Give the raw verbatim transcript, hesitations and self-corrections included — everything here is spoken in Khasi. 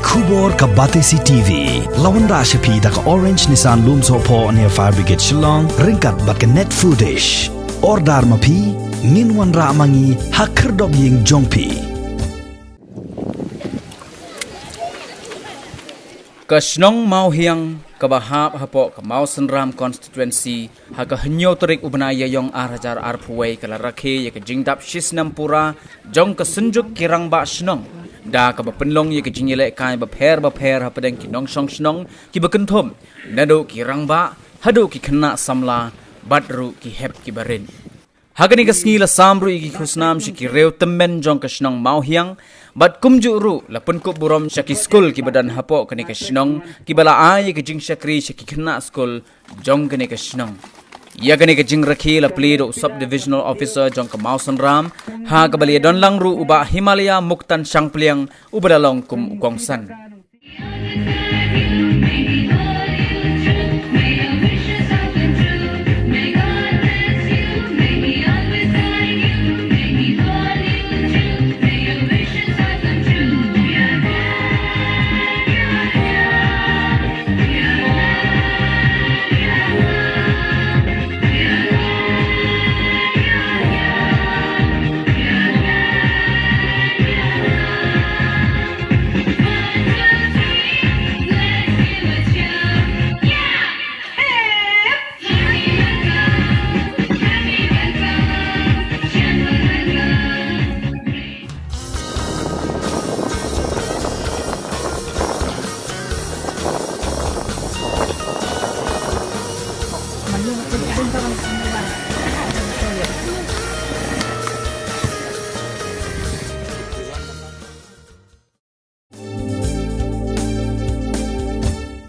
Khubor ka Batesi T V la wanrah sha phi da ka Orange Nissan Lumsohphoh near Fire Brigade Shillong ryngkat bad ka Net Foodish. Order ma phi, ngin wanrah ma ngi ha khyrdop ïing jong phi. Ka shnong Mawhiang kaba hap hapoh ka Mawsynram constituency ha ka hynñiew tarik u bnai Ïaïong ar hajar arphew wei ka la rakhe ïa ka jingdap shisnem pura jong ka Synjuk ki Rangbah Shnong, da kaba pynlong ïa ka jingïalehkai bapher bapher hapdeng ki nongshong shnong kiba kynthup naduh ki rangbah haduh ki khynnah samla bad ruh ki hep kiba rit. Ha kane ka sngi la sam ruh ïa ki khusnam sha ki riew tymmen jong ka shnong Mawhiang, bad kumjuh ruh la pynkup burom sha ki skul kiba don hapoh kane ka shnong kiba la ai ïa ka jingshakri sha ki khynnah skul jong kane ka shnong. Ïa kane ka jingrakhe la plie da u Sub Divisional Officer jong ka Mawsynram, ha kaba la ïadon lang ruh u Bah Himalaya Muktan Shangpliang uba la long kum u kongsan.